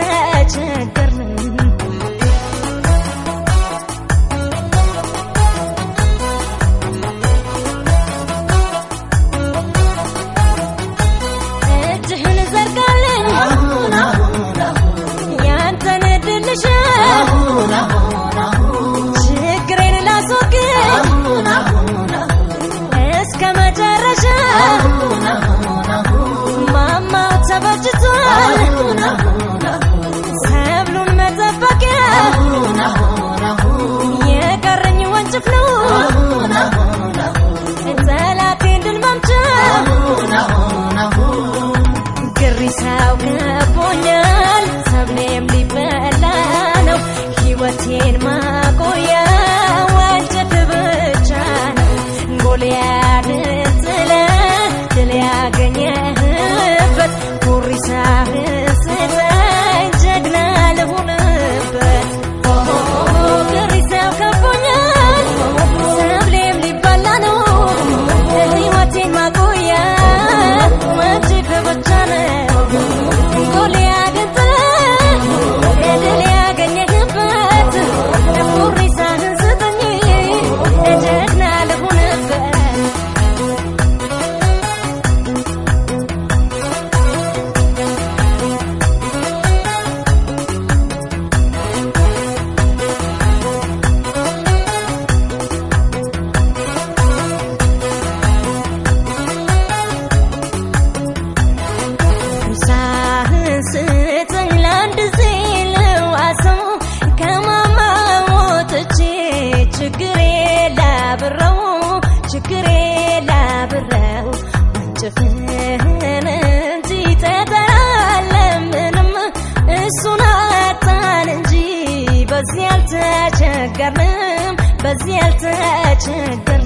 አልተቸገርንም። እጅህን ዘርጋልኝ አሁን አሁን ያንተን ድልሽ አሁን አሁን ችግሬን ላስወግድ አሁን አሁን እስከ መጨረሻ አሁን አሁን ማማው ተበጅቷል አሁን አሁን ሰብሉን መጠበቂያ አሁን አሁን የቀረኝ ወንጭፍ ነው አሁን አሁን ጠላቴን ድል መምቻ አሁን አሁን ግሪሳው ከቦኛል ሰብሌም ሊበላ ነው ሕይወቴን ማቆያ ወንጭፍ ብቻ ነው። ጎልያድን ጥለህ ድል ያገኘህበት ኩሪሳህን ስጠኝ ጀግና ልሁንበት። ግሪሳው ከቦኛል ሰብሌም ሊበላ ነው ሕይወቴን ማቆያ ወንጭፍ ብቻ ነው። ጎልያድን ጥለህ ድል ያገኘህበት ኩሪሳህን ስጠኝ ጀግና ልሁንበት። ኩሪሳህን ስጠኝ ለአንድ ጊዜ ልዋሰው ከማማ ወጥቼ ችግሬ ላብረው ችግሬ ላብረው ወንጭፍህን እንጂ ጠጠር አለምንም እሱን አጣን እንጂ በዚህ አልተቸገርንም በዚህ አልተቸገርንም።